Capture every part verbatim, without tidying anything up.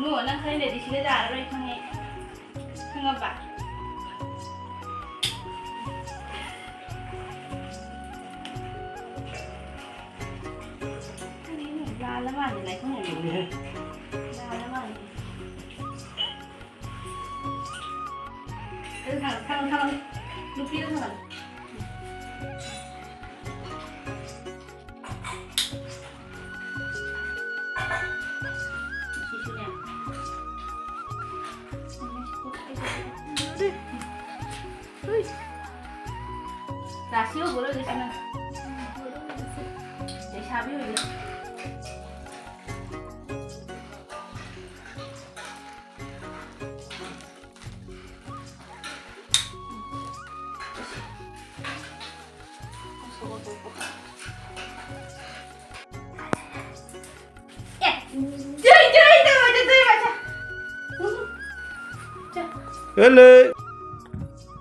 ꯏꯕꯨꯡꯉꯣ, ꯅꯪ ꯈꯔ ꯂꯩꯔꯗꯤ ꯁꯤꯗ ꯇꯥꯔꯔꯣꯏ ꯈꯪꯉꯦ꯫ ꯈꯪꯉꯕ? ꯂꯥꯜꯂ ꯃꯥꯜꯂꯦ ꯂꯥꯏꯈꯨꯝ ꯂꯥꯜꯂ ꯃꯥꯜꯂꯦ꯫ ꯑꯗꯨ ꯊꯥꯡꯒꯠꯂꯣ, ꯊꯥꯡꯒꯠꯂꯣ, ꯊꯥꯡꯒꯠꯂꯣ꯫ ꯅꯨꯄꯤꯗꯣ ꯊꯥꯡꯒꯠꯂꯣ꯫ ꯁꯤꯁꯨꯅꯦ꯫ ꯔꯥꯁꯤ ꯎꯕ꯭ꯔꯣ ꯍꯧꯖꯤꯛꯁꯤꯅ? ꯂꯩꯁꯥꯕꯤ ꯑꯣꯏꯔꯦ꯫ ꯑꯦ, ꯖꯨꯏ, ꯖꯨꯏ, ꯖꯨꯏ, ꯖꯨꯏ, ꯖꯨꯏ, ꯖꯨꯏ꯫ ꯆꯦ꯫ ꯍꯦꯜꯂꯦ꯫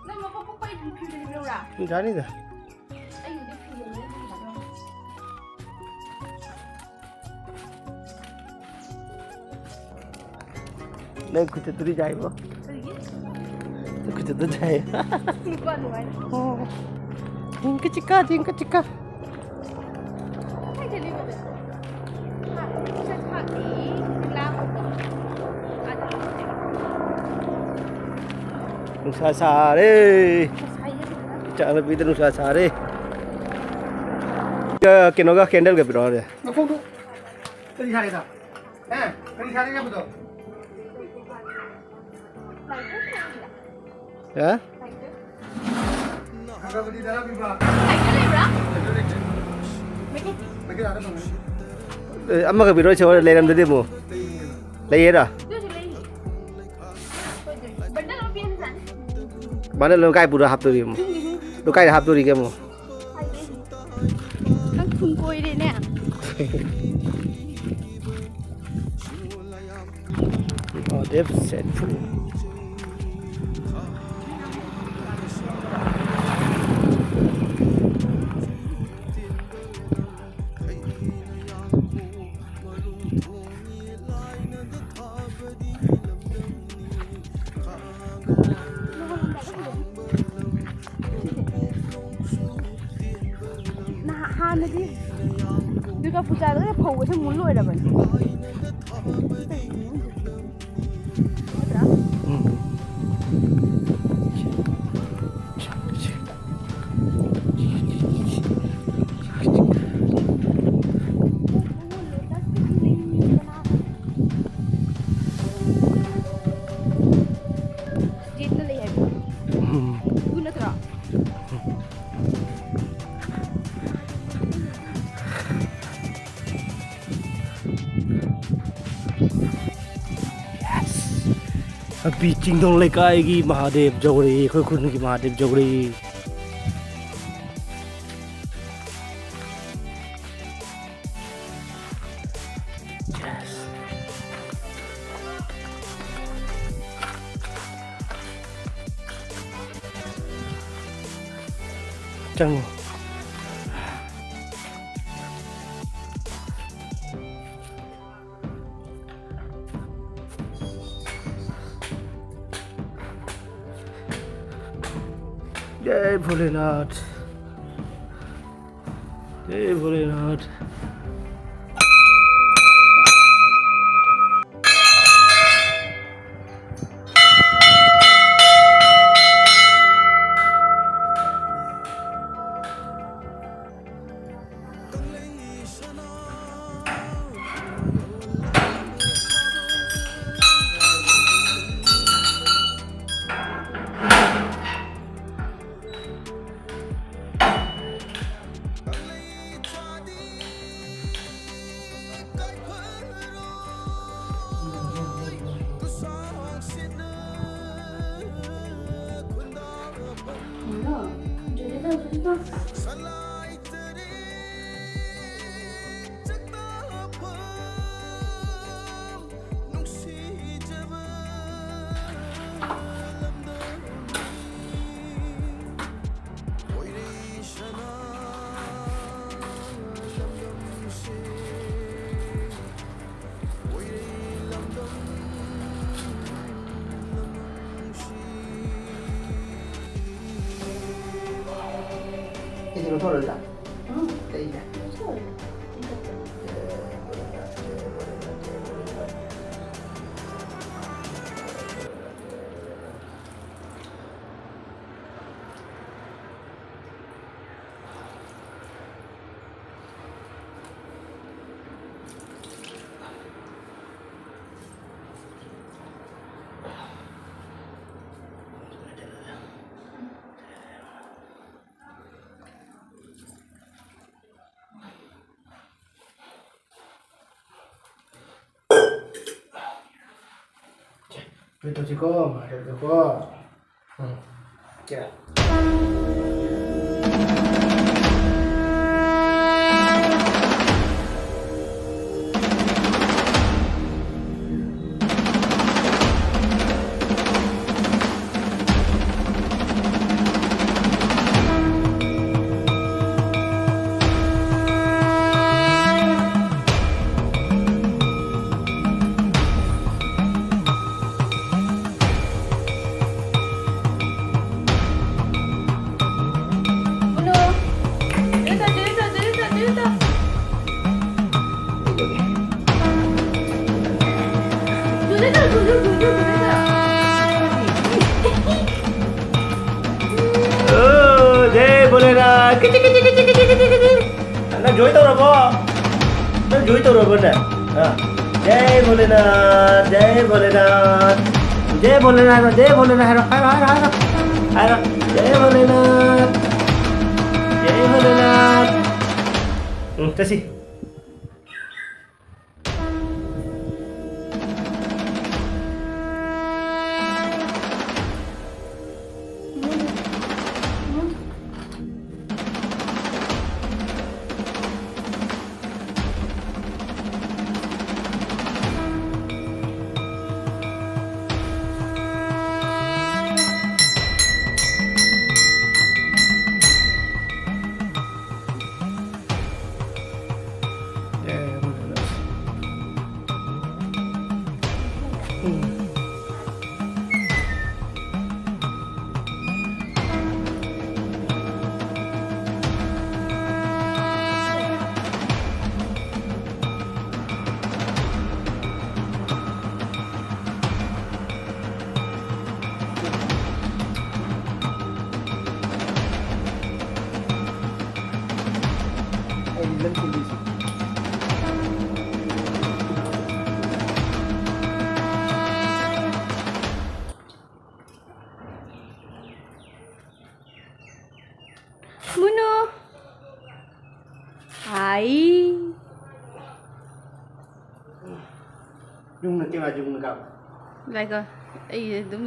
ꯅꯪ ꯃꯀꯣꯛ ꯀꯨꯞꯄ ꯑꯩ ꯐꯤ ꯂꯩꯕ꯭ꯔꯥ? ꯌꯥꯅꯤꯗ꯫ ꯑꯩꯒꯤꯗꯤ ꯐꯤ ꯂꯩꯕ꯭ꯔꯥ? ꯅꯪ ꯈꯨꯠꯇ ꯇꯨꯔꯤ ꯆꯥꯏꯕꯣ? ꯀꯔꯤꯒꯤ? ꯅꯪ ꯈꯨꯠꯇ ꯇꯨꯔꯤ ꯆꯥꯏ꯫ ꯅꯨꯄꯥ ꯑꯗꯨꯃꯥꯏꯅ꯫ ꯑꯣ꯫ ꯖꯤꯡꯀ ꯆꯤꯀꯥ, ꯖꯤꯡꯀ ꯆꯤꯀꯥ꯫ ꯀꯥꯏ ꯆꯠꯂꯤꯕ ꯑꯗꯨ? ꯍꯥ? ꯆꯠ ꯍꯥ? ꯑꯦ, ꯂꯥꯛꯄꯗꯣ꯫ ꯑꯗꯨ꯫ ꯅꯨꯡꯁꯥ ꯁꯥꯔꯦ꯫ ꯅꯨꯡꯁꯥ ꯁꯥꯏꯌꯦ꯫ ꯏꯆꯥꯅꯨꯄꯤꯗ ꯅꯨꯡꯁꯥ ꯁꯥꯔꯦ꯫ ꯀ-, ꯀꯩꯅꯣꯒ ꯀꯦꯟꯗꯜꯒ ꯄꯤꯔꯛꯑꯣꯅꯦ꯫ ꯃꯈꯣꯡꯗꯣ ꯀꯔꯤ ꯁꯥꯔꯤꯅꯣ? ꯍꯥ? ꯀꯔꯤ ꯁꯥꯔꯤꯅꯣ ꯑꯗꯣ? ꯍꯥ? ꯑꯒꯔꯕꯇꯤ ꯇꯔꯥ ꯄꯤꯕ꯫ ꯁꯥꯏꯀꯜ ꯂꯩꯕ꯭ꯔꯥ? ꯃꯩꯈꯦꯠ꯫ ꯃꯩꯈꯦꯠ ꯑꯥꯗ ꯐꯪꯒꯅꯤ꯫ ꯑꯦ, ꯑꯃꯒ ꯄꯤꯔꯛꯑꯣ, ꯁꯤ ꯍꯣꯔꯦꯟ ꯂꯩꯔꯝꯗꯗꯤ ꯑꯃꯨꯛ꯫ ꯂꯩꯌꯦꯔꯥ? ꯑꯗꯨꯁꯨ ꯂꯩꯅꯤ꯫ ꯕꯟꯗꯜ ꯑꯃ ꯄꯤꯔꯝꯖꯥꯠꯅꯤ꯫ ꯕꯟꯗꯜ ꯑꯃ ꯀꯥꯏ ꯄꯨꯔ ꯍꯥꯞꯇꯣꯔꯤ ꯑꯃꯨꯛ? ꯑꯗꯨ ꯀꯥꯏꯗ ꯍꯥꯞꯇꯣꯔꯤꯒꯦ ꯑꯃꯨꯛ? ꯅꯪ ꯊꯨꯝ ꯀꯣꯏꯔꯦꯅꯦ꯫ ꯑꯣ, ꯗꯦꯞ ꯁꯦꯠ ꯐꯨ꯫ ꯍꯥꯟꯅꯗꯤ ꯗꯨꯔꯒꯥ ꯄꯨꯖꯥꯗꯒ ꯐꯧꯒꯁꯦ ꯃꯨꯜ ꯂꯣꯏꯔꯕꯅꯤ꯫ ꯅꯠꯇ꯭ꯔꯥ? ꯎꯝ꯫ ꯖꯤꯠꯅ ꯂꯩ ꯍꯥꯏꯕ꯫ ꯎꯝ꯫ ꯑꯗꯨ ꯅꯠꯇ꯭ꯔꯣ? ꯑꯕꯤ ꯆꯤꯡꯗꯣꯡ ꯂꯩꯀꯥꯏꯒꯤ ꯃꯍꯥꯗꯦꯕ ꯌꯧꯔꯛꯏ, ꯑꯩꯈꯣꯏ ꯈꯨꯟꯒꯤ ꯃꯍꯥꯗꯦꯕ ꯌꯧꯔꯛꯏ꯫ ꯆꯪꯉꯣ꯫ जय भोलेनाथ। जय भोलेनाथ। ꯑꯩꯁꯦ ꯂꯧꯊꯣꯛꯍꯜꯂꯁꯤꯔꯥ? ꯎꯝ, ꯀꯩꯅꯣ? ꯇꯧꯁꯤꯀꯣ, ꯃꯥ ꯇꯧꯁꯤꯀꯣ꯫ ꯎꯝ꯫ ꯀꯌꯥ? ꯑꯣ, ꯖꯩ ꯚꯣꯂꯦꯅꯥꯊ꯫ ꯀꯤꯆꯤ, ꯀꯤꯆꯤ, ꯀꯤꯆꯤ, ꯀꯤꯆꯤ, ꯀꯤꯆꯤ, ꯀꯤꯆꯤ꯫ ꯅꯪ ꯖꯣꯏ ꯇꯧꯔꯕꯣ? ꯅꯪ ꯖꯣꯏ ꯇꯧꯔꯕꯅꯦ? ꯑ꯫ ꯖꯩ ꯚꯣꯂꯦꯅꯥꯊ, ꯖꯩ ꯚꯣꯂꯦꯅꯥꯊ꯫ ꯖꯩ ꯚꯣꯂꯦꯅꯥꯊ ꯍꯥꯏꯔꯣ, ꯖꯩ ꯚꯣꯂꯦꯅꯥꯊ ꯍꯥꯏꯔꯣ, ꯍꯥꯏꯔꯣ, ꯍꯥꯏꯔꯣ, ꯍꯥꯏꯔꯣ꯫ ꯍꯥꯏꯔꯣ꯫ ꯖꯩ ꯚꯣꯂꯦꯅꯥꯊ, ꯖꯩ ꯚꯣꯂꯦꯅꯥꯊ꯫ ꯎꯝ, ꯆꯠꯁꯤ꯫ ꯃꯨꯅꯨ꯫ ꯑꯥꯏ꯫ ꯌꯨꯝꯅ ꯀꯦ ꯌꯨꯝꯅ ꯀꯥꯞ꯫ ꯂꯥꯏꯀꯣ꯫ ꯑꯩ ꯑꯗꯨꯝ꯫